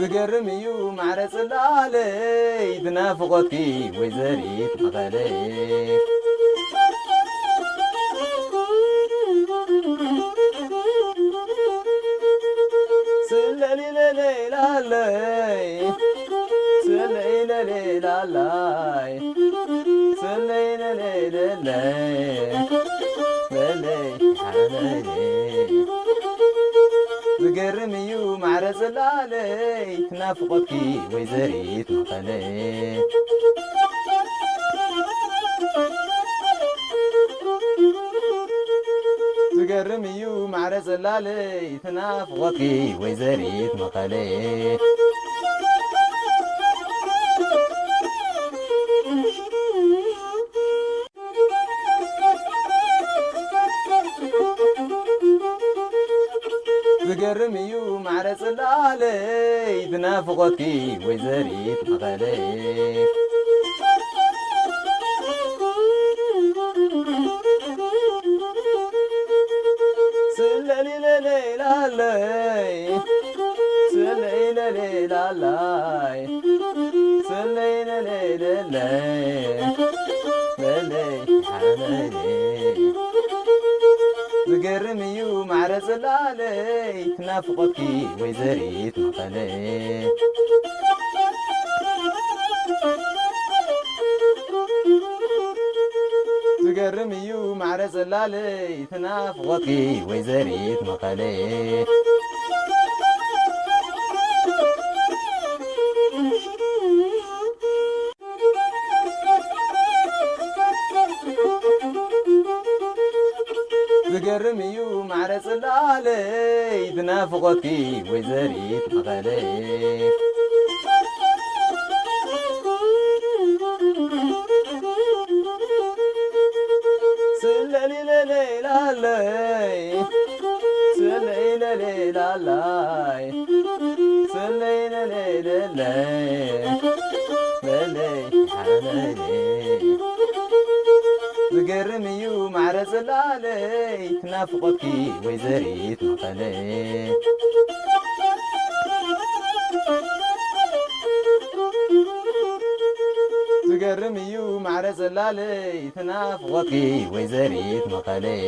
ዝገርም እዩ ማዕረ ጽላለይ፣ ትናፍቖትኪ ወይዘሪት መቐለይ። ስለሊ ለለይ ላለይ፣ ስለሊ ለለይ ላላይ፣ ስለሊ ለለይ ለለይ፣ ለለይ ሓለለይ። ዝገርም እዩ ማዕረ ጽላለይ፣ ናፍቖትኪ ወይዘሪት መቐለይ። ዝገርም እዩ ማዕረ ጽላለይ፣ ናፍቖትኪ ወይዘሪት መቐለይ። ዝገርም እዩ ማዕረ ጽላለይ፣ ብናፍቖትኪ ወይዘሪት መቐለይ። ስለሊ ለለይ ላለይ፣ ስለሊ ለለይ ላላይ፣ ስለሊ ለለይ ለለይ፣ ለለይ ሓለለይ። ዝገርም እዩ ማዕረ ጽላለይ፣ ናፍቖትኪ ወይዘሪት መቐለይ። ዝገርም እዩ ማዕረ ጽላለይ፣ ናፍቖትኪ ወይዘሪት መቐለይ። ዝገርም እዩ ማዕረ ጽላለይ፣ ብናፍቖትኪ ወይዘሪት መቐለይ። ስለሊ ለለይ ላለይ፣ ስለሊ ለለይ ላላይ፣ ስለሊ ለለይ ለለይ፣ ለለይ ሓለለይ። ዝገርም እዩ ማዕረ ጽላለይ፣ ናፍቖትኪ ወይዘሪት መቐለይ። ዝገርም እዩ ማዕረ ጽላለይ፣ ናፍቖትኪ ወይዘሪት መቐለይ።